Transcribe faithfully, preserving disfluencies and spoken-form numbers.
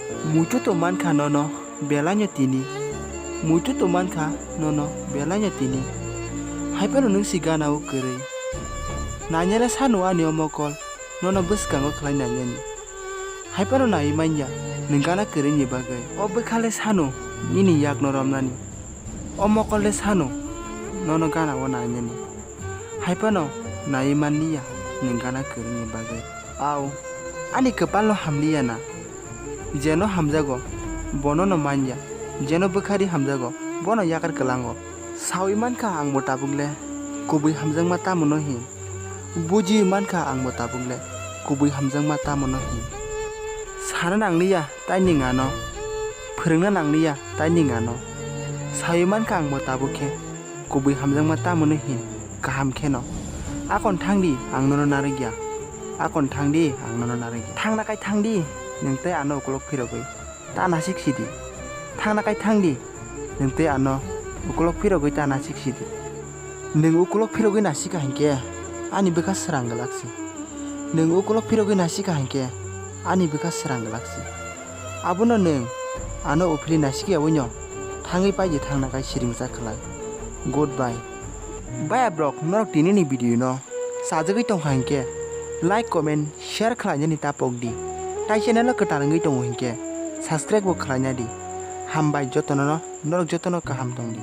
Muitu to mankha nono belaino tini. Muitu to mankha nono belaino tini. Haiphano nwng si gana o kwrwi. Nanyale sano ani o mokol nono bwskango khlai nanyani. Haiphano naiwi manya nwng gana kwrwini bagwi. O bwkhale sano nini yakno romnani. O mokol le sano nono gana o nainani. Haiphano naiwi manliya nwng gana kwrwini bagwi. Au, ani kwpalno hamliya na. Jeno hamjago, bono no manya. Jeno bwkhari hamjago, bono yakar kwlango. Sawi mankha ang bo tabuk le, kubui hamjakma tamo no hin. Bujiwi mankha ang bo tabuk le, kubui hamjakma tamo no hin. Sana nangliya taining ano, phwrwngna nangliya taining ano. Sawi mankha ang bo tabuk khe, kubui hamjakma tamo no hin, kaham kheno. Akon thangdi ang nono narwkya, akon thangdi ang nono narwkya. Thangna kai thangdi, nwng tei ano ukolok phirogwi ta nasik sidi. Thangna kai thangdi, nwng tei ano ukolok phirogwi ta nasik sidi. Nwng ukolok phirogwi nasikha hinkhe ani bwkha srang gwlak si. Nwng ukolok phirogwi nasikha hinkhe ani bwkha srang gwlak si. Abono nwng ano uphili nasikya wino thangwi paidi thangna kai siringsa khlai. Goodbye. Baya brok norok tinini video no sajagwi tongkha hinkhe like, comment, share khlainani tapok di. Tai channel o kwtal wngwi tongo hinkhe subscribe bo khlaina di. Hambai jotono no, norok jotono kaham tong di.